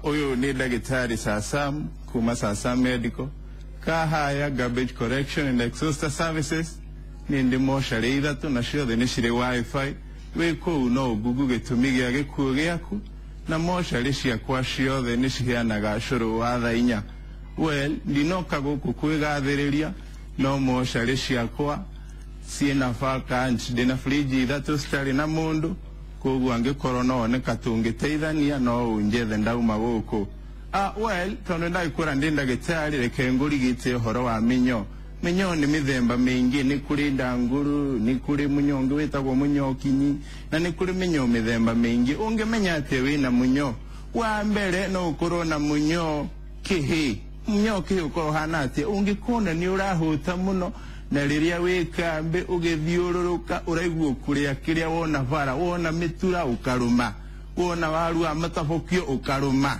Uyu ni Daktari Sasam kuma Sasam Medical kahaya garbage collection and exhauster services. Ni ndi mocarĩ 3 na ciothe nĩ cirĩ wifi. Wĩ kũu no ũngungu gĩtũmi gĩa gĩkuũ gĩaku, na mocarĩ ciakwa ciothe nĩ ciheanaga cũrũ wa thaa 4. Well, ndinoka gũkũ kwĩgathĩrĩria, no mocarĩ ciakwa ciĩna vacant. Ndĩna fridge 3 citarĩ na mũndũ, koguo angĩkorwo no oneka tũngĩteithania no ũnjethe ndauma gũkũ. Well, tondũ ndagĩkwĩra ndĩ ndagĩtarĩ, reke ngũrigite ũhoro wa mĩnyoo. Mĩnyoo nĩ mĩthemba mĩingĩ, nĩ kũrĩ ndangũrũ, nĩ kũrĩ mũnyoo ũngĩ wĩtagwo mũnyoo kinyi, na nĩ kũrĩ mĩnyoo mĩthemba mĩingĩ. Ũngĩmenya atĩa wĩna mũnyoo? Wa mbere no ũkorwo na mũnyoo kĩhĩ. Mũnyoo kĩhĩ ũkorwo ũhana atĩa? Ũngĩkona nĩ ũrahũta mũno, na rĩrĩa wĩ kambĩ ũgĩthiũrũrũka ũraigua kũrĩa kĩrĩa wona bara, wona mĩtura ũkarũma, wona waru wa matabũkio ũkarũma,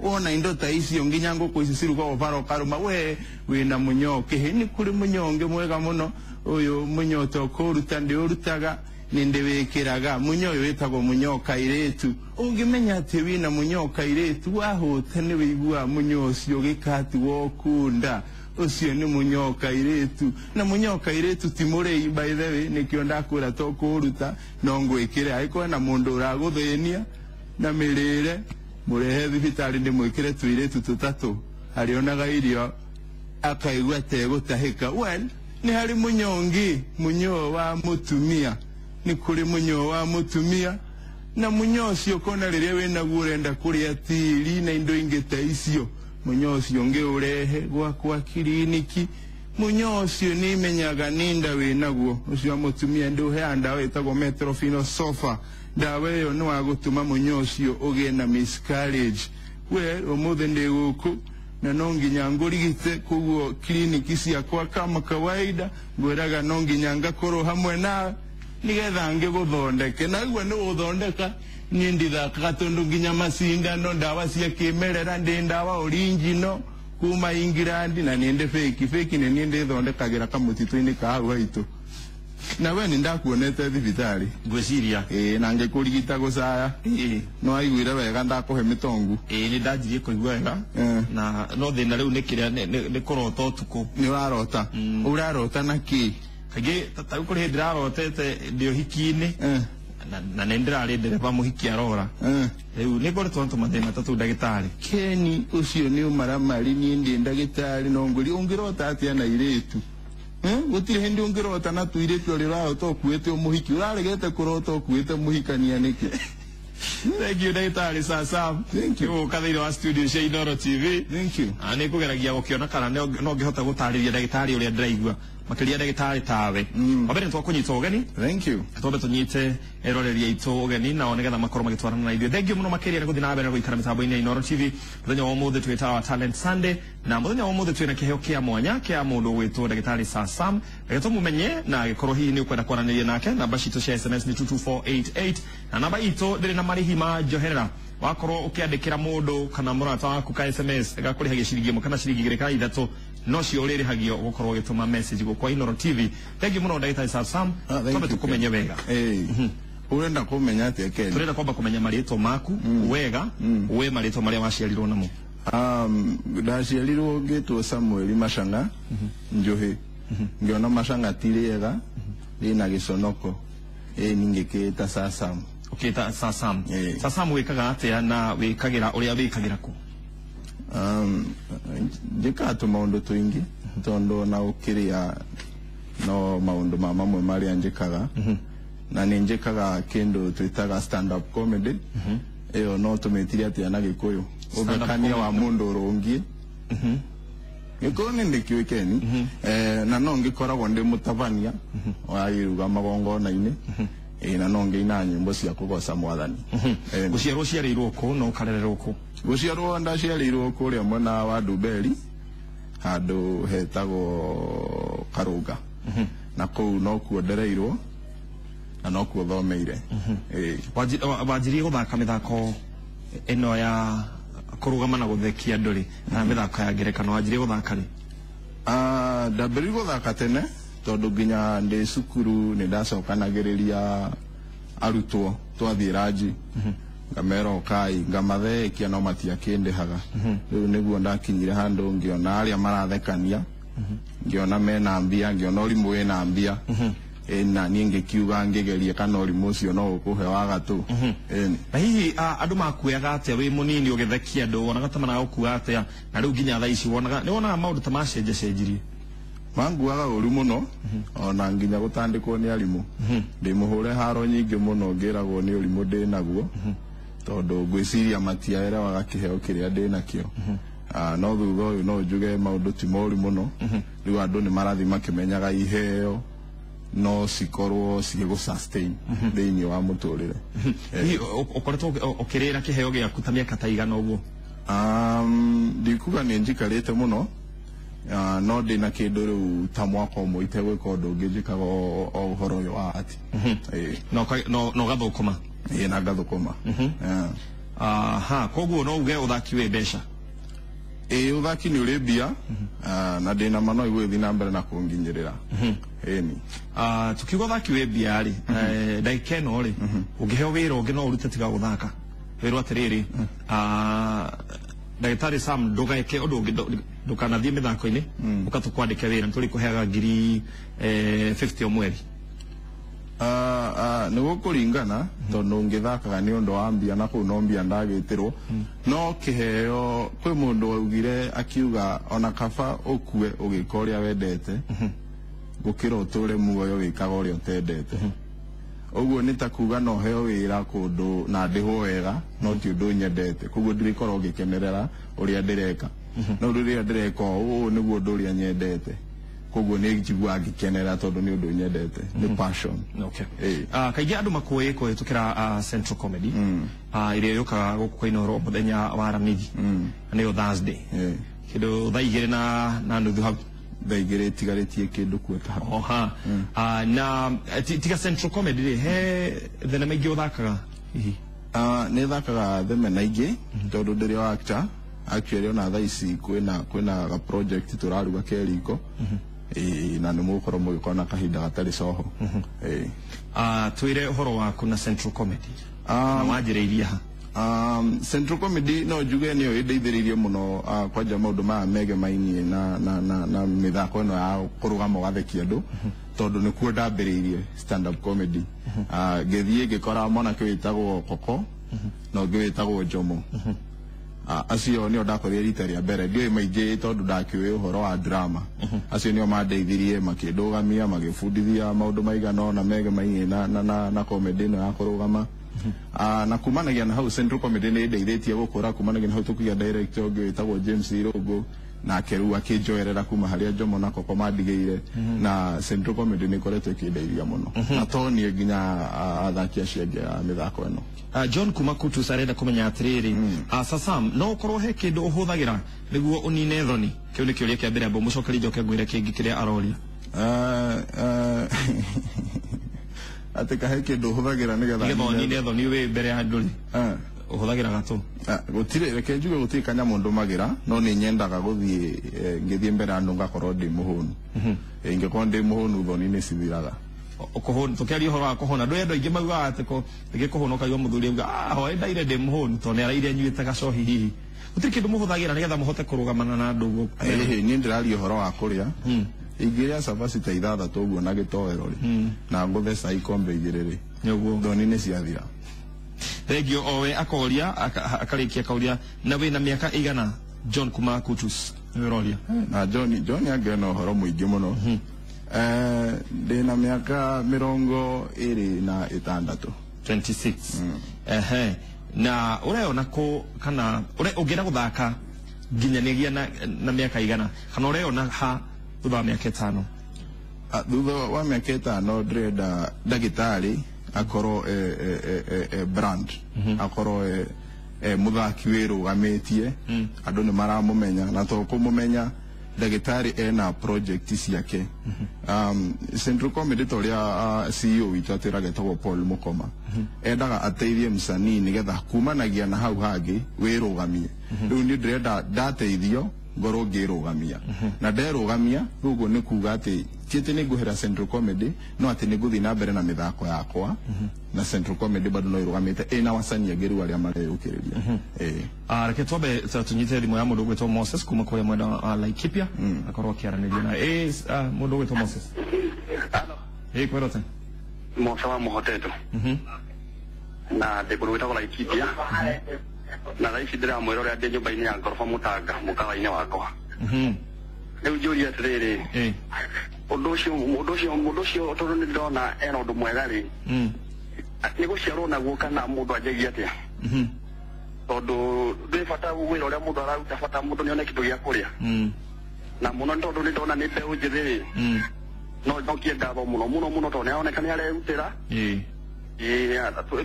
wona indo ta icio nginya ngũkũ ici cirugagwo bara ũkarũma, we wĩna mũnyoo kĩhĩ. Nĩ kũrĩ mũnyoo ũngĩ mwega mũno, ũyũ mũnyoo to kũũruta ndĩũrutaga, nĩ ndĩwĩkĩraga. Mũnyoo ũyũ wĩtagwo mũnyoo kairĩtu. Ũngĩmenya atĩ wĩna mũnyoo kairĩtu, wahũta nĩ wĩiguaga mũnyoo ũcio ũgĩkati wokunda. Ũcio nĩ mũnyoo kairĩtu. Na mũnyoo kairĩtu ti mũrĩi, by the way, nĩkĩo ndakwĩra to kũũruta no ngwĩkĩre. Angĩkorwo na mũndũ ũragũthĩnia na mĩrĩre, mũrehe thibitarĩ ndĩmwĩkĩre tũirĩtu 3, arĩonaga irio akaigua tegũtahĩka. Well, nĩ harĩ mũnyoo ũngĩ, mũnyoo wa mũtumia. Nĩ kũrĩ mũnyoo wa mũtumia, na mũnyoo ũcio ũkona rĩrĩa wĩnaguo ũrenda kũrĩa tĩri na indo ingĩ ta icio, mũnyoo ũcio ũngĩ ũrehe gwakwa kiriniki. Mũnyoo ũcio nĩ menyaga nĩ nda wĩnaguo. Ũcio wa mũtumia ndĩũheaga ndawa ĩtagwo metrophenosopha. Ndawa ĩyo nĩ wa gũtũma mũnyoo ũcio ũgĩe na miscarriage. We ũmũthĩ ndĩ gũkũ na no nginya ngũrigite, koguo kiriniki ciakwa kama kawaida ngwĩraga no nginya ngakorwo hamwe nawe nĩgetha ngĩgũthondeke. Na igua nĩ gũthondeka, niĩ ndithakaga tondũ nginya macindano, ndawa cia kĩmerera, ndĩ ndawa original kuma England, na nĩ ndĩ fake. Fake nĩ niĩ ndĩthondekagĩra kamũtitũ-inĩ ka hau haitũ. Na we nĩ ndakuonete thibitarĩ. Ngwĩciria. Ĩĩ, na ngĩkũrigita gũcaya. No aiguire wega ndakũhe mĩtongu. Ĩĩ, nĩ ndanjirie kũigua wega. Na no thĩna rĩu nĩ kĩrĩa nĩ kũrota ũtukũ. Nĩ ũrarota? Ũrarota na kĩ? Kaingĩ ta rĩu kũrĩ hĩndĩ ndĩrarotete ndĩ ũhiki-inĩ. Na nĩ ndĩrarĩ ndereba mũhiki arora. Rĩu nĩ ngoretwo na tũmathĩna ta tũu ndagĩtarĩ. Keni, ũcio nĩ ũmaramari, niĩ ndĩ ndagĩtarĩ no ngũri. Ũngĩrota atĩa na irĩtu? Gũtirĩ hĩndĩ ũngĩrota na tũirĩtu ũrĩa ũrarota ũkuĩte mũhiki. Ũraregete kũrota ũkuĩte mũhikania nĩkĩ? Thank you ndagĩtarĩ Sasam. Thank you. Gũka thĩinĩ wa studio cia Inooro TV. Thank you. Nĩ ngũgeragia gũkĩona kana no ngĩhota gũtarĩria ndagĩtarĩ ũrĩa ndĩraigua, makĩria ndagĩtarĩ tawe. Wa mbere nĩ twakũnyita ũgeni. Thank you. Twambe tũnyite eroreri aitũ ũgeni nao nĩgetha makorwo magĩtwarana na ithuĩ. Thank you mũno makĩria nĩ gũthiĩ na mbere na gũikara mĩtambo-inĩ ya Inooro TV. Mũthenya wa ũmũthĩ twĩtaga wa Talent Sunday, na mũthenya wa ũmũthĩ twĩna kĩheo kĩa mwanya kĩa mũndũ ũgwĩtwo ndagĩtarĩ Sasam. Reke tũmũmenye na angĩkorwo hihi nĩ ũkwenda kwaranĩria nake, namba citũ cia SMS nĩ 22488, na namba itũ ndĩrĩ na marĩhi ma njoherera. Wakorwo ũkĩandĩkĩra mũndũ kana mũrata waku ka SMS gakũrĩhagia ciringi 1 kana ciringi 2 kana 3, no cio ũrĩrĩhagio gũkorwo ũgĩtũma message gũkũ Inooro TV. Thank you mũno ndagĩtarĩ Sasam. Thank Twambe you, tũkũmenye Ken. wega. Ũrenda kũmenya atĩa, Ken? Tũrenda kwamba kũmenya marĩtwa maku wega, we marĩtwa marĩa waciarirwo namo. Ndaciarirwo ngĩtwo Samuel Machang'a Njohi. Ngĩona Machang'a ti rĩega, rĩna gĩconoko. Ĩĩ, ningĩkĩĩta Sasam. Ũkĩĩta Sasam. Sasam wĩkaga atĩa na wĩkagĩra ũrĩa wĩkagĩra kũ? Njĩkaga tũmaũndũ tũingĩ tondũ ona ũkĩrĩa no maũndũ ma mamwe marĩa njĩkaga. Na nĩ njĩkaga kĩndũ twĩtaga stand up comedy. Ĩyo no tũmĩtire atĩa na Gĩkũyũ? Stand up Ũthekania wa comedy. mũndũ ũrũngiĩ. Gĩkũyũ nĩ ndĩkĩũĩ, Ken. Na no ngĩkoragwo ndĩ mũtabania wa iruga magongona-inĩ. Na no ngĩina nyĩmbo cia kũgoca Mwathani. Gũciarwo ũciarĩirwo kũ na ũkarererwo kũ? Gũciarwo ndaciarĩirwo kũrĩa mwena wa Ndumberi, handũ hetagwo Karũnga. Na kũu nokuo ndereirwo na nokuo thomeire. Wanjirie gũthaka mĩthako ĩno ya kũrũgama na gũthekia andũ rĩ, na mĩthako ya ngerekano wanjirie gũthaka rĩ? Ndambĩrĩirie gũthaka tene tondũ nginya ndĩ cukuru nĩ ndacokanagĩrĩria arutwo twathiĩ ranji. Ngamera ũkai ngamathekia no matiakĩndĩhaga. Rĩu nĩguo ndakinyire handũ ngĩona arĩa marathekania, ngĩona mena mbia, ngĩona ũrimũ wĩna mbia. Na niĩ ngĩkiuga ngĩgerie kana ũrimũ ũcio no ũkũhe wa gatũ. Na hihi andũ makuoyaga atĩa wĩ mũnini ũgĩthekia andũ, wonaga ta maragũkua atĩa, na rĩu nginya thaa ici wonaga nĩ wonaga maũndũ ta macenjacenjirie? Manguaga ũru mũno, ona nginya gũtandĩkwo nĩ arimũ. Ndĩmũhũre haro nyingĩ mũno ngĩragwo nĩ ũrimũ ndĩnaguo, tondũ ngwĩciria matiaerewaga kĩheo kĩrĩa ndĩnakĩo. No thutha ũyũ no njuge maũndũ ti moru mũno. Rĩu andũ nĩ marathiĩ makĩmenyaga iheo no cikorwo cigĩgũ sustain thĩinĩ wa mũtũrĩre. Hihi ũkoretwo ũkĩrĩra kĩheo gĩaku ta mĩaka ta igana ũguo? Ndikuga nĩ njikarĩte mũno, no ndĩna kĩndũ rĩu ta mwaka ũmwe itegwĩka ũndũ ũngĩ, njĩkaga o ũhoro ũyũ wa ati. Na ũgathũkũma? Ĩĩ, na ngathũkũma. Aha, koguo no uge ũthaki wĩ mbeca? Ĩĩ, ũthaki nĩ ũrĩ mbia, na ndĩna ma no igũgĩthiĩ na mbere na kũnginyĩrĩra. Ĩni. Tukiuga ũthaki wĩ mbia rĩ, ndagĩka ĩno rĩ, ũngĩheo wĩra ũngĩ no ũrute tiga gũthaka? Wĩrwo atĩrĩrĩ, ndagĩtarĩ Sam, ndũgeke ũndũ ũngĩ, ndũkanathiĩ mĩthako-inĩ, ũka tũkwandĩke wĩra, nĩ tũrĩkũheaga ngiri 50 o mweri. Nĩ gũkũringana, tondũ ngĩthakaga nĩ ũndũ wa mbia na kũu no mbia ndagĩtĩrwo. No kĩheo kwĩ mũndũ waugire akiuga ona kaba ũkue ũgĩka ũrĩa wendete gũkĩra ũtũre muoyo wĩkaga ũrĩa ũtendete. Ũguo nĩ ta kuga no heo wĩra kũndũ na ndĩhwo wega, no ti ũndũ nyendete, koguo ndirĩkorwo ngĩkenerera ũrĩa ndĩreka. No rĩrĩa ndĩreka ũũ nĩguo ũndũ ũrĩa nyendete, koguo nĩ njiguaga ngĩkenera tondũ nĩ ũndũ nyendete, nĩ passion. Okay. Kaingĩ andũ makũĩ kũhĩtũkĩra Central Comedy, ĩrĩa yũkaga gũkũ kwa Inooro mũthenya wa Aramithi, nĩyo Thursday, kĩndũ thaa igĩrĩ na nuthu hau. Thaa igĩrĩ itigarĩtie kĩndũ kuota hau. Oha. Na tiga Central Comedy rĩ, he thenema ingĩ ũthakaga hihi? Nĩ thakaga thenema ingĩ tondũ ndĩrĩ o actor. Actually ona thaa ici kwĩna ga project tũraruga ke riko. Na nĩ mũgũkorwo mũgĩkona kahinda gatarĩ coho. Twĩre ũhoro waku na Central Comedy. Na wanjĩrĩirie ha? Central Comedy no njuge nĩyo ĩndeithĩrĩirie mũno kwanja maũndũ maya megemainie na mĩthako ĩno ya kũrũgama ũgathekia andũ, tondũ nĩkuo ndambĩrĩirie stand up comedy. Ngĩthiĩ ngĩkora mwanake wĩtagwo Koko na ũngĩ wĩtagwo Njomo. Acio nĩo ndakorire rita rĩa mbere, ndiũĩ maingĩ tondũ ndakĩũĩ ũhoro wa drama. Acio nĩo mandeithirie, makĩndũgamia, magĩbundithia maũndũ maigana ũna megemainie na comedy ĩno ya kũrũgama. Na kumanagia na hau Central Comedy nĩ ĩndeithĩtie gũkũra. Kumanagia na hau tũkĩgĩa director ũngĩ wĩtagwo James Irũngũ, nake rĩu akĩnjoerera kuma harĩa Njomo na Koko mandigĩire, na Central Comedy nĩ ĩkoretwo ĩkĩndeithia mũno, na to niĩ nginya athaki acio angĩ a mĩthako ĩno. John kuma Kutus arenda kũmenya atĩrĩrĩ, Sasam, no ũkorwo he kĩndũ ũhũthagĩra nĩguo ũnine thoni? Kĩu nĩ kĩũria kĩa mbere, amba ũmũcokerie njoke ngwĩre kĩngĩ kĩrĩa aroria. Atĩ kahe kĩndũ ũhũthagĩra nĩgetha ũnine thoni wĩ mbere ya andũ rĩ, ũhũthagĩra gatũ? Gũtirĩ, reke njuge gũtirĩ kanyamũ ndũmagĩra, no nĩ nyendaga gũthiĩ ngĩthiĩ mbere ya andũ ngakorwo ndĩ mũhũnu. Ingĩkorwo ndĩ mũhũnu thoni nĩ cithiraga. Tũkĩaria ũhoro wa kũhũna, ndũĩ andũ aingĩ maugaga atĩ rĩngĩ kũhũna ũkaigua mũthuri auga, hoe ndaire ndĩ mũhũnu, tondũ nĩ araire anyuĩte gacohi hihi. Gũtirĩ kĩndũ mũhũthagĩra nĩgetha mũhote kũrũgamana na andũ ũguo? Niĩ ndĩraria ũhoro wa kũrĩa. Ingĩrĩa cabaci ta ithathatũ ũguo na gĩtoero rĩ, na ngũthe cai ikombe igĩrĩ rĩ, thoni nĩ ciathira. Thengio owe akoria, akarĩkia akauria, na wĩna mĩaka ĩigana? John kuma Kutus nĩwe ũroria. Na John angĩona ũhoro mũingĩ mũno. Ndĩna mĩaka 26. 26. Ehe. Na ũreona kũ kana ũngĩenda gũthaka nginya na mĩaka igana, kana ũreona ha thutha wa mĩaka 5? Thutha wa mĩaka 5 ndĩrenda ndagĩtarĩ akorwo brand, akorwo mũthaki wĩrũgamĩtie, andũ nĩ maramũmenya, na to kũmũmenya ndagĩtarĩ ena project ciake. Central Comedy ta ũrĩa CEO witũ atwĩraga etagwo Paul Mukoma, endaga ateithie msanii nĩgetha kumanagia na hau hangĩ wĩrũgamie. Rĩu niĩ ndĩrenda ndateithio ngorwo ngĩrũgamia, na nderũgamia rĩu ũguo nĩ kuga atĩ Ti atĩ nĩ ngũhera Central Comedy, no atĩ nĩ ngũthiĩ na mbere na mĩthako yakwa, na Central Comedy bado no ĩrũgamĩte ĩna wasanii angĩ rĩu arĩa mareyũkĩrĩria. Reke twambe tunyite thimũ ya mũndũ ũgwĩtwo Moses kuma kũrĩa mwena wa Laikipia, akorwo akĩaranĩria na mũndũ ũgwĩtwo Moses. Halo. Kwĩrote. Mosa wa Muhoteto. Na ndĩ wĩtagwo Laikipia. Na thaa ici ndĩramwĩra ũrĩa ndĩ nyũmba-inĩ ya ngoroba Mũtanga mũkawa-inĩ wakwa. Rĩu njũrie atĩrĩrĩ, ũndũ ũcio tondũ nĩ ndĩrona ena ũndũ mwega rĩ, nĩ gũciarwo naguo kana mũndũ anjagia atĩa? Tondũ ndĩ bata wĩra ũrĩa mũndũ araruta, bata mũndũ nĩone kĩndũ gĩa kũrĩa. Na mũno nĩ tondũ nĩ ndona nĩ mbeũ njĩthĩ rĩ, no njokie ngatho mũno mũno mũno tondũ nĩaroneka nĩarerutĩra.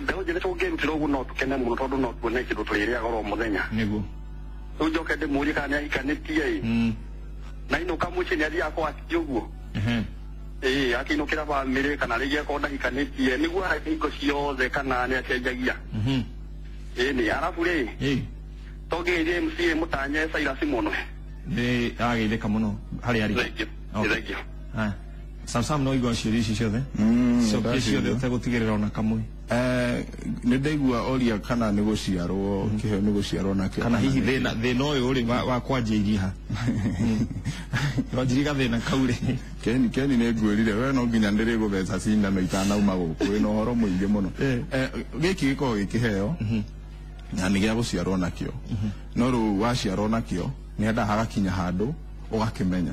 Mbeũ njĩthĩ tũngĩrutĩra ũguo no tũkene mũno tondũ no tuone kĩndũ tũrĩrĩaga oro mũthenya. Nĩguo. Rĩu njoke ndĩmũrie kana nĩahikanĩtie ĩ, na inũka mũciĩ nĩathiaga kwaki ũguo. Akĩinũkĩra bamĩrĩ kana rĩngĩ akorwo ndahikanĩtie nĩguo areke hingo ciothe kana nĩacenjagia. Ĩni arabu rĩ, tongĩgeithie MCA Mũtanye Cyrus mũno. Nĩ ageithĩka mũno harĩa arĩ. Thank you. Sam no igua ciũria ici ciothe? Cokia ciothe ũtegũtigĩrĩra ona kamwe. Nĩ ndaigua oria kana nĩ gũciarwo kĩheo nĩ gũciarwo nakĩo, kana hihi thĩna ũyũ rĩ wa kwanjĩirie ha wanjirie gathĩna kau rĩ. Keni nĩ ngwĩrire we no nginya ndĩrĩgũtheca cindano itanauma gũkũ, wĩna ũhoro mũingĩ mũno. Gĩkĩ gĩkoragwo gĩ kĩheo na nĩ gĩa gũciarwo nakĩo, no rĩu waciarwo nakĩo nĩ hendaga hagakinya handũ ũgakĩmenya,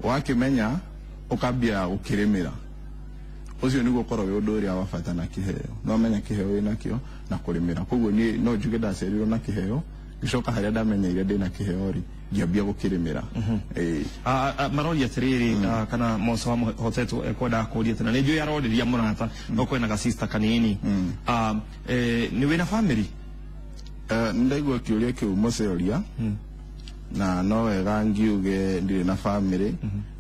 wakĩmenya ũkambia gũkĩrĩmĩra. Ũcio nĩguo ũkorwo wĩ ũndũ ũrĩa wa bata na kĩheo. No menya kĩheo wĩnakĩo na kũrĩmĩra. Koguo niĩ no njuge ndaciarirwo na kĩheo, ngĩcoka harĩa ndamenyeire ndĩna kĩheo rĩ, ngĩambia gũkĩrĩmĩra. Maroria atĩrĩrĩ, kana Mosa wa Muhotetwo ekwendaga kũria atĩ, na nĩ njũĩ arorĩria mũrata, no kwĩna ga sister kanini. Nĩ wĩna family? Nĩ ndaigua kĩũria kĩu Mose oria, na no wega ngiuge ndirĩ na family.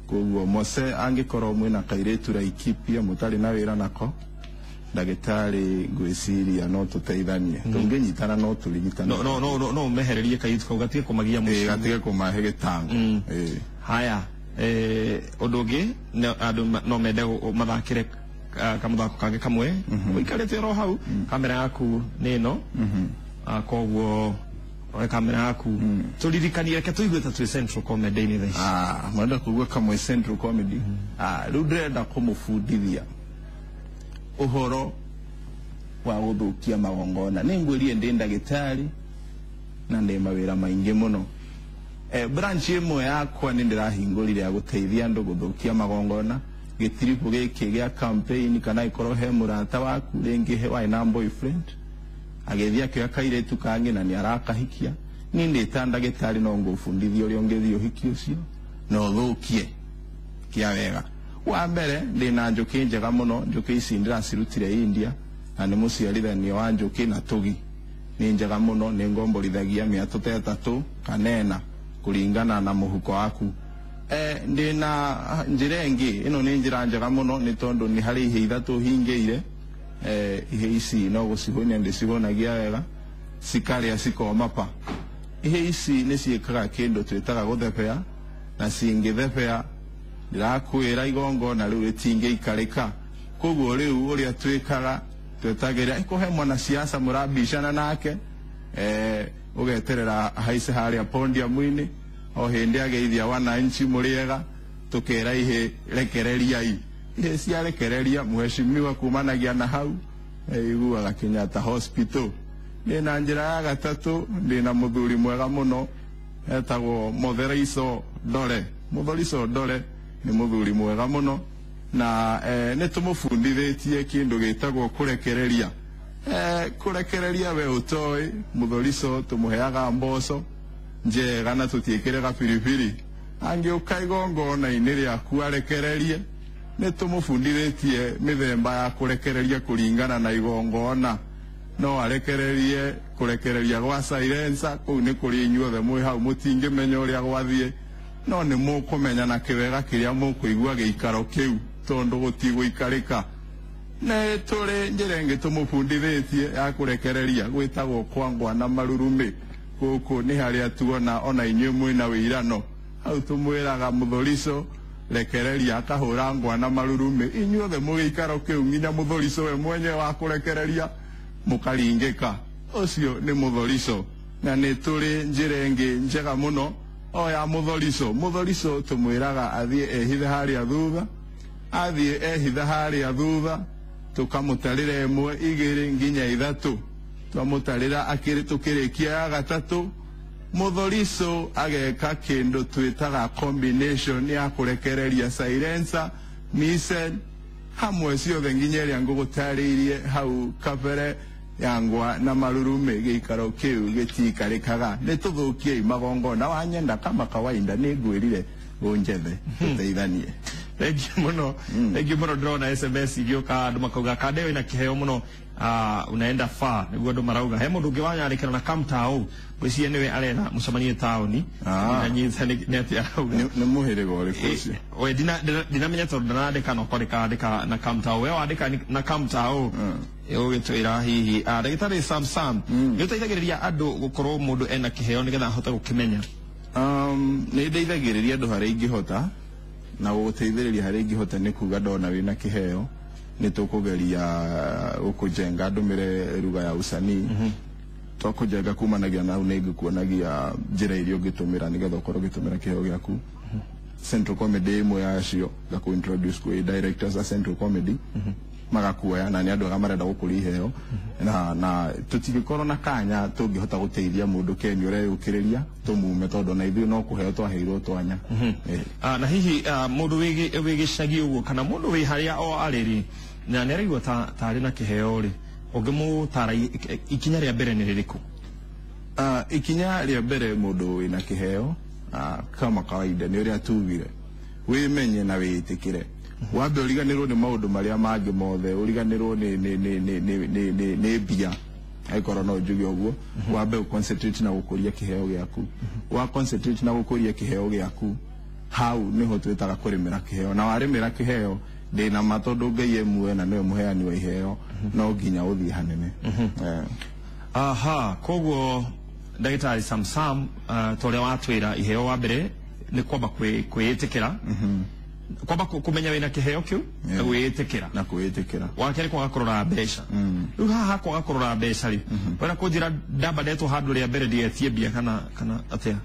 Koguo Mose angĩkorwo mwĩna kairĩtu Laikipia mũtarĩ na wĩra nako, ndagĩtarĩ ngwĩciria no tũteithanie, tũngĩnyitana no tũrigitane. No mehererie kairĩtu kau gatige kũmagia mũciĩ, gatige kũmahe gĩtango. Haya, ũndũ ũngĩ andũ no mende mathakĩre kamũthako kangĩ kamwe, ũikarĩte oro hau, kamera yaku nĩ ĩno, koguo oe kamera yaku tũririkanie, reke tũigue ta twĩ Central Comedy-inĩ thaa ici. Mwenda kũigua kamwe Central Comedy? Rĩu ndĩrenda kũmũbundithia ũhoro wa gũthũkia magongona. Nĩ ngwĩrie ndĩ ndagĩtarĩ na ndĩ mawĩra maingĩ mũno. Branch ĩmwe yakwa nĩ ndĩrahingũrire ya gũteithia andũ gũthũkia magongona, gĩtiribũ gĩkĩ gĩa campaign, kana ĩkorwo he mũrata waku rĩngĩ warĩ na boyfriend agĩthiĩ akĩoya kairĩtu kangĩ na nĩ arakahikia. Niĩ ndĩ ta ndagĩtarĩ no ngũbundithia ũrĩa ũngĩthiĩ ũhiki ũcio na ũthũkie kĩa wega. Wa mbere ndĩna njũkĩ njega mũno, njũkĩ ici ndĩracirutire India na nĩ mũciarithanio wa njũkĩ na tũgi. Nĩ njega mũno, nĩ ngomborithagia mĩatũ ta 3 kana 4 kũringana na mũhuko waku. Ndĩna njĩra ĩngĩ, ĩno nĩ njĩra njega mũno nĩ tondũ nĩ harĩ ihĩ 3 hingĩire. Ihĩ ici no gũcihũnia ndĩcihũnagia wega, cikarĩa cikoma pa. Ihĩ ici nĩ ciĩkaga kĩndũ twĩtaga gũthebea, na cingĩthebea ndĩrakwĩra igongona rĩu rĩtingĩikarĩka. Koguo rĩu ũrĩa twĩkaga twetagĩrĩra ĩkũhe mwanasiasa mũrabicana nake, ũgeterera haice harĩa podium-inĩ, o hĩndĩ ageithia wananchi mũrĩega, tũkera ihĩ rekereriai. Ihĩ ciarekereria mheshimiwa kumanagia na hau iguaga Kenyatta Hospital. Ndĩna njĩra ya gatatũ, ndĩna mũthuri mwega mũno etagwo Motherico Ndore. Motherico Ndore nĩ mũthuri mwega mũno na nĩ tũmũbundithĩtie kĩndũ gĩtagwo kũrekereria. Kũrekereria we ũtoĩ, Mũthorico tũmũheaga mboco njega na tũtiĩkĩrĩga biribiri. Angĩũka igongona-inĩ rĩaku arekererie, nĩ tũmũbundithĩtie mĩthemba ya kũrekereria kũringana na igongona. No arekererie kũrekereria gwa silencer, kũu nĩ kũrĩ inyuothe mwĩ hau mũtingĩmenya ũrĩa gwathiĩ, no nĩ mũkũmenya na kĩwega kĩrĩa mũkũigua gĩikaro kĩu tondũ gũtigũikarĩka. Nĩ tũrĩ njĩra ĩngĩ tũmũbundithĩtie ya kũrekereria gwĩtagwo kwangwa na marurumĩ. Gũkũ nĩ harĩa tuona ona inyuĩ mwĩna wĩirano. Hau tũmwĩraga Mũthorico rekereria akahũra ngwa na marurumĩ inyuothe mũgĩikaro kĩu nginya mũthorico we mwenyewe wa kũrekereria mũkaringĩka. Ũcio nĩ mũthorico. Na nĩ tũrĩ njĩra ĩngĩ njega mũno o ya mũthorico. Mũthorico tũmwĩraga athiĩ ehithe harĩa thutha, athiĩ ehithe harĩa thutha, tũkamũtarĩra ĩmwe igĩrĩ nginya ithatũ. Twamũtarĩra tũkĩrĩkia ya gatatũ, mũthorico ageka kĩndũ twĩtaga combination ya kũrekereria silencer, missile hamwe ciothe nginya ĩrĩa ngũgũtarĩirie hau kabere ya ngwa na marurumĩ. Gĩikaro kĩu gĩtiikarĩkaga. Nĩ tũthũkiei magongona. Wanyenda kama kawaida nĩ ngwĩrire ũnjethe tũteithanie. Thank you muno. Thank you muno. Ndĩrona SMS igĩũka andũ makauga kanda ĩyo ĩna kĩheo mũno, unaenda far nĩguo andũ marauga. He mũndũ ũngĩ wanyandĩkĩra na kamtao, ngwĩciria nĩwe arera mũcemanie taũni. Ndinanyita nĩ atĩa arauga. Nĩ mũhĩrĩga ũrĩkũ ũcio? We ndinamenya tondũ ndanandĩka no kwandĩka andĩka na kamtao. We wandĩka na kamtao ũgĩtwĩra hihi. Ndagĩtarĩ Sam Sam, nĩ ũteithagĩrĩria andũ gũkorwo mũndũ ena kĩheo nĩgetha ahote gũkĩmenya? Nĩ ndeithagĩrĩria andũ harĩa ingĩhota, na gũgũteithĩrĩria harĩa ingĩhota nĩ kuga ndona wĩna kĩheo nĩ tũkũgeria gũkũjenga ndũmĩre lugha ya usanii. Twakũjenga kumanagia na nĩ ngũkuonagia njĩra iria ũngĩtũmĩra nĩgetha ũkorwo ũgĩtũmĩra kĩheo gĩaku. Central Comedy ĩmwe yacio ngakũ introduce kwĩ directors a Central Comedy, magakuoya na nĩ andũ arĩa marenda gũkũria iheo, na tũtingĩkorwo na kanya tũngĩhota gũteithia mũndũ Keni ũreyũkĩrĩria tũmume, tondũ na ithuĩ no kũheo twaheirwo twanya. Na hihi mũndũ wĩ gĩcagi ũguo kana mũndũ wĩ harĩa o arĩ rĩ, na nĩ araigua ta arĩ na kĩheo rĩ, ũngĩmũtara ikinya rĩa mbere nĩ rĩrĩkũ? Ikinya rĩa mbere mũndũ wĩna kĩheo, kama kawaida nĩ ũrĩa tugire, wĩmenye na wĩĩtĩkĩre. Wambe ũriganĩrwo nĩ maũndũ marĩa mangĩ mothe, ũriganĩrwo nĩ mbia, angĩkorwo no njuge ũguo. Wambe ũconcentrate na gũkũria kĩheo gĩaku. Wa concentrate na gũkũria kĩheo gĩaku, hau nĩho twĩtaga kũrĩmĩra kĩheo. Na warĩmĩra kĩheo, ndĩna ma tondũ Ngai e muoyo na nĩwe mũheani wa iheo, no nginya ũthiĩ hanene. Aha, koguo ndagĩtarĩ Sam Sam, ta ũrĩa watwĩra, iheo wa mbere nĩ kwamba kwĩĩtĩkĩra, kwamba kũmenya wĩna kĩheo kĩu na gwĩĩtĩkĩra. Na kwĩĩtĩkĩra. Wa kerĩ kwaga kũrora mbeca. Rĩu haha kwaga kũrora mbeca rĩ, wenda kũnjĩra ndamba ndetwo handũ rĩa mbere ndigetie mbia kana atĩa?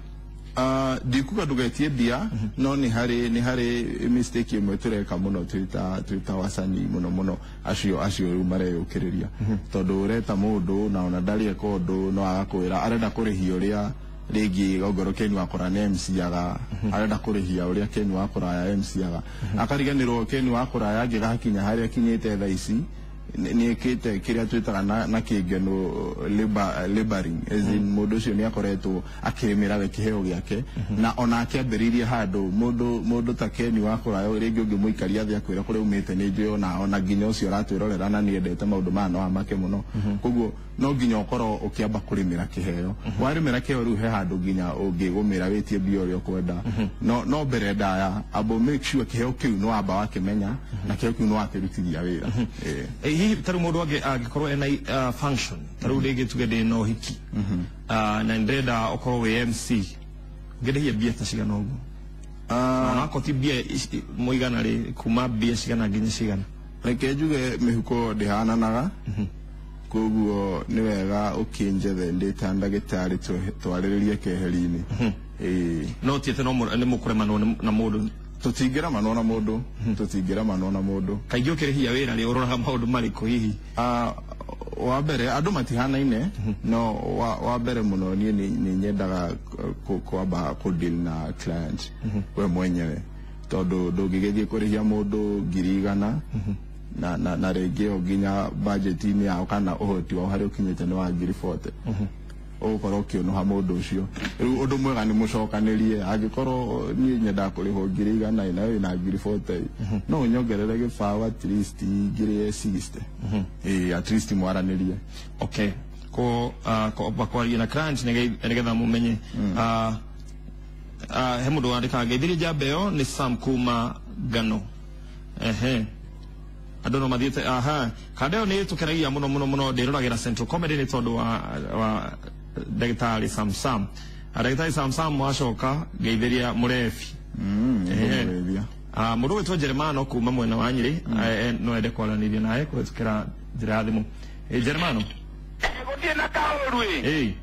Ndikuga ndũgetie mbia, no nĩ harĩ mistake ĩmwe tũreka mũno twĩta wasanii mũno mũno acio rĩu mareyũkĩrĩria. Tondũ ũreta mũndũ na ona ndarĩ eka ũndũ no agakwĩra arenda kũrĩhia ũrĩa rĩngĩ ongorwo Ken wakora nĩ MC aga, arenda kũrĩhia ũrĩa Ken wakora ya MC aga, akariganĩrwo Ken wakora angĩgakinya harĩa akinyĩte thaa ici nĩ ĩkĩte kĩrĩa twĩtaga na kĩngeno laboring, as in mũndũ ũcio nĩ akoretwo akĩrĩmĩra we kĩheo gĩake, na ona akĩambĩrĩirie handũ mũndũ ta Ken wakora rĩngĩ ũngĩmũikaria thĩ akwĩra kũrĩa umĩte nĩ njũĩ ona nginya ũcio ũratwĩrorera na nĩendete maũndũ maya no amake mũno. Koguo no nginya ũkorwo ũkĩamba kũrĩmĩra kĩheo. Warĩmĩra kĩheo rĩu he handũ nginya ũngĩgũmĩra wĩtie mbia ũrĩa ũkwenda. No mbere ndaya amba make sure kĩheo kĩu nĩ wamba wakĩmenya na kĩheo kĩu nĩ wakĩrutithia wĩra. Hihi ta rĩu mũndũ angĩkorwo ena function, ta rĩu rĩngĩ tuge ndĩ na ũhiki, na ndĩrenda ũkorwo wĩ MC, ũngĩndĩhia mbia ta cigana ũguo? Onakorwo ti mbia mũigana rĩ, kuma mbia cigana nginya cigana? Reke njuge mĩhuko ndĩhananaga, koguo nĩ wega ũkĩnjethe ndĩ ta ndagĩtarĩ twarĩrĩrie keheri-inĩ. No ti atĩ nĩ mũkũremanwo na mũndũ? Tũtingĩramanwo na mũndũ, tũtingĩramanwo na mũndũ. Kaingĩ ũkĩrĩhia wĩra rĩ, ũroraga maũndũ marĩkũ hihi? Wa mbere andũ matihanaine, no wa mbere mũno niĩ nĩ nyendaga kwamba kũ deal na client we mwenyewe, tondũ ndũngĩgĩthiĩ kũrĩhia mũndũ 100,000 na rĩngĩ o nginya budget-inĩ yao kana ũhoti wao harĩa ũkinyĩte nĩ wa 40,000. Ũgũkorwo ũkĩũnũha mũndũ ũcio. Rĩu ũndũ mwega nĩ mũcokanĩrie, angĩkorwo niĩ nyendaga kũrĩhwo 100,000 nawe wĩna 40,000, no ũnyongerere gĩbaũ at least 60,000. At least mwaranĩrie. Okay. Ko kwaria na client nĩgetha mũmenye. He mũndũ wandĩkaga ngeithirie njamba ĩyo nĩ Sam kuma Ngano. Ehe. Andũ no mathiĩte aha. Kanda ĩyo nĩ ĩtũkenagia mũno mũno mũno, ndĩroragĩra Central Comedy nĩ tondũ wa ndagĩtarĩ Sam Sam. Ndagĩtarĩ Sam Sam wacoka ngeithĩria mũrebi. Mũndũ wĩtwo Jeremano kuma mwena wa Nyĩrĩ no ende kwaranĩria nawe kũhetũkĩra njĩra ya thimũ. Jeremano gũtirĩ na kaũru ĩ.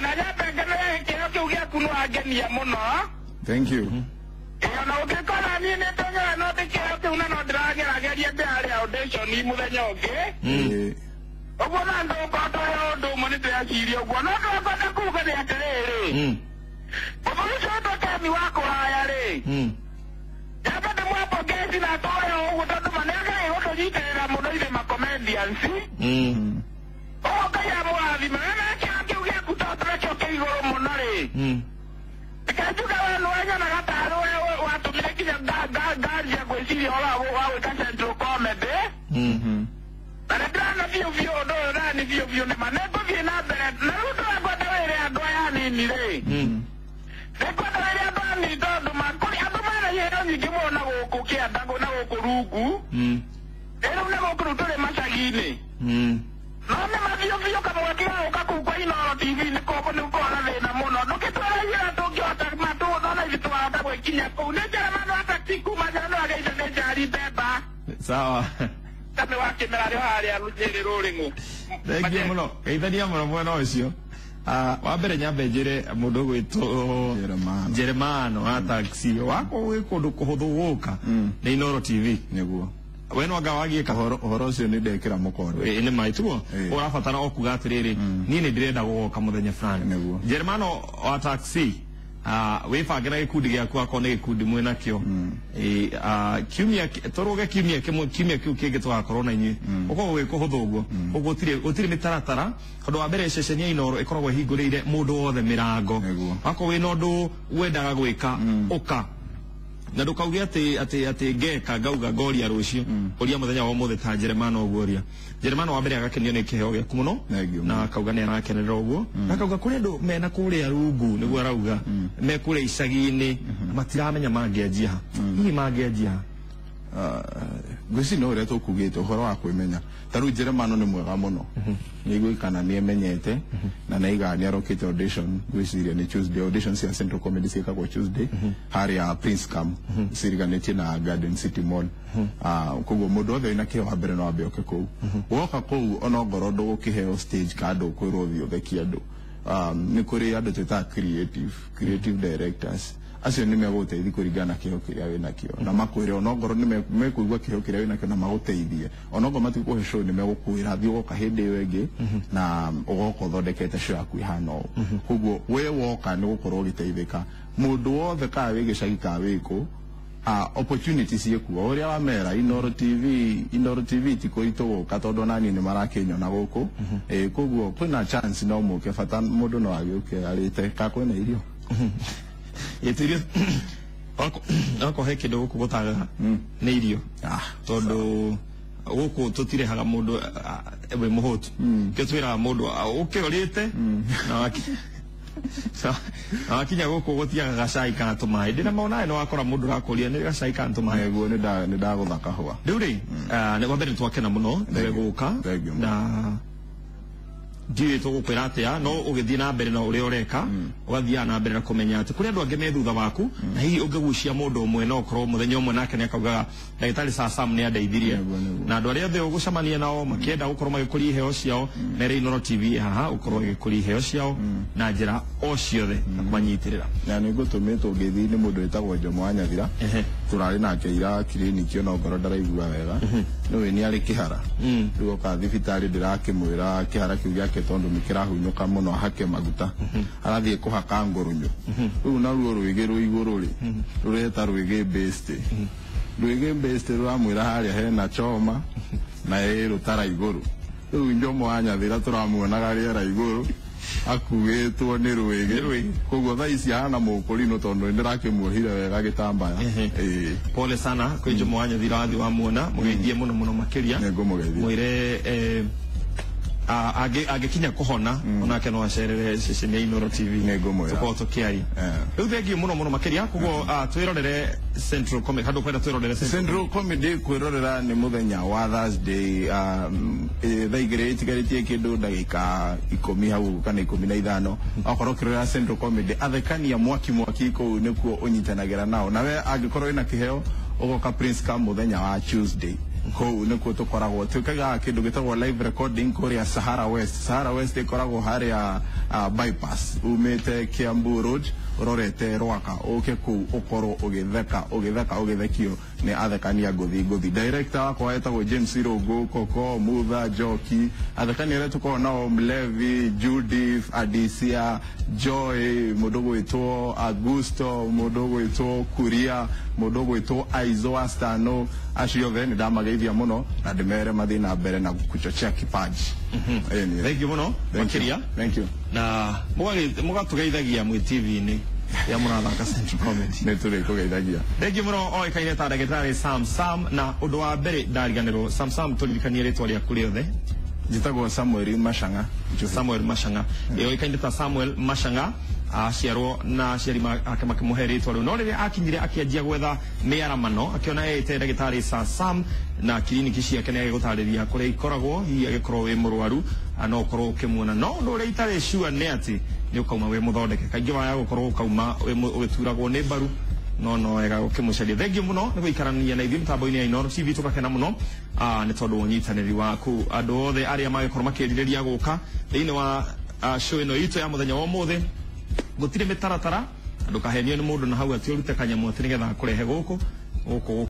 Na nyambe ngenere kĩheo kĩu gĩaku nĩ wangenia mũno. Thank you. Ona ũngĩkora niĩ nĩ ndeng'era no ndĩ kĩheo kĩu na no ndĩragerageria ndĩrarĩa audition mũthenya ũngĩ. Ũguo na ndũkorwo tũheo ũndũ ũmwe nĩ ndĩreciria ũguo no ndĩrakwenda kuga nĩ atĩrĩrĩ ũndũ ũcio wĩtwo Kemi wa kũraya rĩ nyambe ndĩmwapongezi na atware ũguo tondũ ma nĩageragia gũtũnyitĩrĩra mũno ithuĩ ma comedians. Ũguo Ngai amũrathime. Na kĩheo kĩu gĩaku tondũ nakĩo kĩ igũrũ mũno rĩ njuge we nĩwe nyonaga tarĩ we watũmire nginya nganjia gwĩciria ũhoro wa gwĩka Central Comedy. Na nĩ ndĩrona biũ biũ ũndũ ũyũ nani biũ biũ nĩma nĩngũthiĩ na mbere na rĩu ndĩrakwenda wĩre andũ aya anini rĩ nĩngwenda wĩre andũ anini tondũ kũrĩ andũ mena iheo nyingĩ mũno na gũkũ kĩanda na gũkũ rungu rĩu na gũkũ rĩu tũrĩ macagi-inĩ no nĩ ma biũ biũ kamũgwe gũka kũu kwa Inooro TV nĩ gũkoragwo na thĩna mũno ndũkĩtwĩra tũngĩhota nona ithuĩ twahota gwĩkinya kũu nĩ Jeremano wa taxi kuma Njara nĩwagĩrĩire nĩ njari mbemba. Sawa. Kame wa kĩmera rĩo harĩa Nyĩrĩ rũrĩng'ũ. Thengiũ mũno. Geithania mũno mwena ũcio. Wa mbere nyambe njĩre mũndũ ũgwĩtwo Jeremano wa taxi wakwa gwĩ kũndũ kũhũthũ gũka nĩ Inooro TV. Nĩguo. We no anga wagiĩka ũhoro ũcio nĩ ndekĩra mũkonde. Nĩ ma ituo ũrabatara o kuga atĩrĩrĩ niĩ nĩ ndĩrenda gũgoka mũthenya fulani. Jeremano wa taxi wĩbange na gĩkundi gĩaku akorwo nĩ gĩkundi mwĩ nakĩo kiumia tũrũge kiumia kĩmwe kiumia kĩu kĩngĩ tũgakorwo na inyuĩ ũkoragwo gwĩ kũhũthũ ũguo ũguo gũtirĩ mĩtaratara tondũ wa mbere ceceni ya Inooro ĩkoragwo ĩhingũrĩire mũndũ wothe mĩrango wakorwo wĩna ũndũ wendaga gwĩka ũka na ndũkauge atĩ ngeka ngauga ngoria rũciũ ũria mũthenya wa ũmũthĩ ta Jeremano ũguo ũria Jeremano wa mbere agakenio nĩ kĩheo gĩaku mũno na akauga nĩ arakenerera ũguo na akauga kũrĩ andũ mena kũrĩa rungu nĩguo arauga me kũrĩa icagi-inĩ matiramenya mangĩanjia ha hihi mangĩanjia ha ngwĩciria no ũrĩa tũkugĩte ũhoro wa kwĩmenya ta rĩu Jeremano nĩ mwega mũno nĩaiguĩkana nĩemenyete na nĩaigaga nĩarokĩte audition ngwĩciria nĩ Tuesday audition cia Central Comedy ciĩkagwo Tuesday harĩa Prince Camp ciriganĩtie na Garden City Mall. Koguo mũndũ wothe wĩna kĩheo wa mbere no ambe oke kũu woka kũu onongorwo ndũgũkĩheo stage ka ndũkwĩrwo ũthiĩ ũthekie andũ nĩ kũrĩ andũ twĩtaga creative directors acio nĩ megũgũteithia kũringana na kĩheo kĩrĩa wĩnakĩo na makwĩre onongorwo nĩ mekũigua kĩheo kĩrĩa wĩnakĩo na magũteithie onongorwo matigũkũhe show nĩ megũkwĩra thiĩ ũgoka hĩndĩ ĩyo ĩngĩ na ũgoka ũthondekete show yaku ĩhana ũũ koguo we woka nĩ gũkorwo ũgĩteithĩka mũndũ wothe kana wĩ gĩcagi kana wĩ kũ opportunity ciĩkuo ũrĩa wamera Inooro TV ti kũritũ gũka tondũ ona niĩ nĩ marakĩnyona gũkũ koguo kwĩna chance no mũke bata mũndũ no agĩũke arĩte ka kwĩna irio irio akohe kĩndũ gũkũ gũtagaga nĩ irio tondũ gũkũ tũtirehaga mũndũ wĩ mũhũtu kĩo twĩraga mũndũ ũke ũrĩte na wakinya gũkũ gũtiaga gacai kana tũmaĩ ndĩna maonawe nĩ wakora mũndũ ũrakũria nĩ gacai kana tũmaĩ nĩguo nĩ ndagũtha kahũa rĩu rĩ wa mbere nĩ twakena mũno nĩwe gũka na ndiũĩ tũgũkwĩra atĩa no ũgĩthiĩ na mbere na ũrĩa ũreka ũgathiaga na mbere na kũmenya atĩ kũrĩ andũ angĩ me thutha waku na hihi ũngĩgucia mũndũ ũmwe no ũkorwo mũthenya ũmwe nake nĩ akaugaga ndagĩtarĩ Sam nĩ andeithirie na andũ arĩa othe ũgũcemania nao makĩenda gũkorwo magĩkũria iheo ciao mere Inooro TV haha ũkorwo ũgĩkũria iheo ciao na njĩra o ciothe na kũmanyitĩrĩra na nĩ ngũtũmĩtwo ngeithi nĩ mũndũ wĩtagwo Jomo wa Nyathira tũrarĩ nake ira kiriniki ona ngoro ndaraigua wega nĩũĩ nĩ arĩ kĩhara rĩu oka thibitarĩ ndĩrakĩmwĩra kĩhara kĩu gĩake tondũ nĩ kĩrahunyũka mũno hake maguta arathiĩ kũhaka ngũrũnyũ rĩu naruo rwĩgĩ rwĩ igũrũ rĩ rũreta rwĩgĩ best rwĩgĩ best rũramwĩra harĩa hena choma na ĩ rũtara igũrũ rĩu Njomo wa Nyathira tũramuonaga rĩera igũrũ akuĩtwo nĩ rwĩgĩ koguo thaa ici ahana mũkũrinũ tondũ nĩ ndĩrakĩmuohire wega gĩtambaya. Pole sana kwĩ Njomo wa Nyathira wathi wamuona mũgeithie mũno mũno makĩria nĩngũmũgeithia mwĩre Angĩkinya kũhona onake no acerere ceceni ya Inooro TV. Nĩngũmwĩra. Tũkorwo tũkĩaria. Rĩu thengiũ mũno mũno makĩria koguo twĩrorere Central Comedy handũ kwenda twĩrorere Central Comedy kwĩrorera nĩ mũthenya wa Thursday thaa igĩrĩ itigarĩtie kĩndũ ndagĩka 10 hau kana 15. Okorwo ũkĩrorera Central Comedy athekania mwaki mwaki kũu nĩkuo ũnyitanagĩra nao. Nawe angĩkorwo wĩna kĩheo ũgoka Prince Camp mũthenya wa Tuesday. Kũu nĩkuo tũkoragwo twĩkaga kĩndũ gĩtagwo live recording kũrĩa Sahara West. Sahara West ĩkoragwo harĩa bypass umĩte Kiambu Road ũrorete Rwaka, ũke kũu ũkorwo ũgĩtheka ũgĩtheka ũgĩthekio nĩ athekania ngũthi ngũthi. Director wakwa etagwo James Irũngũ, Koko Mutha Njoki, athekania arĩa tũkoragwo nao Mlevi, Judith, Adisia, Joy, mũndũ gwĩtwo Augusto, mũndũ gwĩtwo Kuria, mũndũ gwĩtwo Aizo Astano, acio othe nĩ ndamageithia mũno na ndĩmere mathiĩ na mbere na kuchochea kipaji. Thank you mũno makĩria. Thank you. Na mũgatũgeithagia mwĩ TV-inĩ ya mũrathaka Central Comedy. Nĩ tũrĩkũgeithagia. Thank you mũno oĩkaine ta ndagĩtarĩ Sam Sam. Na ũndũ wa mbere ndariganĩrwo, Sam Sam, tũririkanie rĩtwa rĩaku rĩothe. Njĩtagwo Samuel Mashang'a. Samuel Mashang'a oĩkaine ta Samuel Mashang'a, aciarwo na aciari ake makĩmũhe rĩtwa rĩu, no rĩrĩa akinyire akĩanjia gwetha mĩaramano akĩona eĩte ndagĩtarĩ Sir Sam na kiriniki ciake nĩ agĩgũtarĩria kũrĩa ikoragwo, hihi agĩkorwo wĩ mũrwaru no ũkorwo ũkĩmuona. No ũndũ ũrĩa itarĩ sure nĩ atĩ nĩ ũkauma wĩ mũthondeke, kaingĩ waya gũkorwo ũkauma ũgĩturagwo nĩ mbaru, no wega ũkĩmũcaria. Thank you mũno nĩ gũikarania na ithuĩ mĩtambo-inĩ ya Inooro TV, tũgakena mũno nĩ tondũ wa ũnyitanĩri waku. Andũ othe arĩa magĩkorwo makĩrirĩria gũka thĩinĩ wa show ĩno itũ ya mũthenya wa ũmũthĩ, gũtirĩ mĩtaratara, ndũkahenio nĩ mũndũ na hau atĩ ũrute kanyamũ atĩ nĩgetha akũrehe gũkũ gũkũ.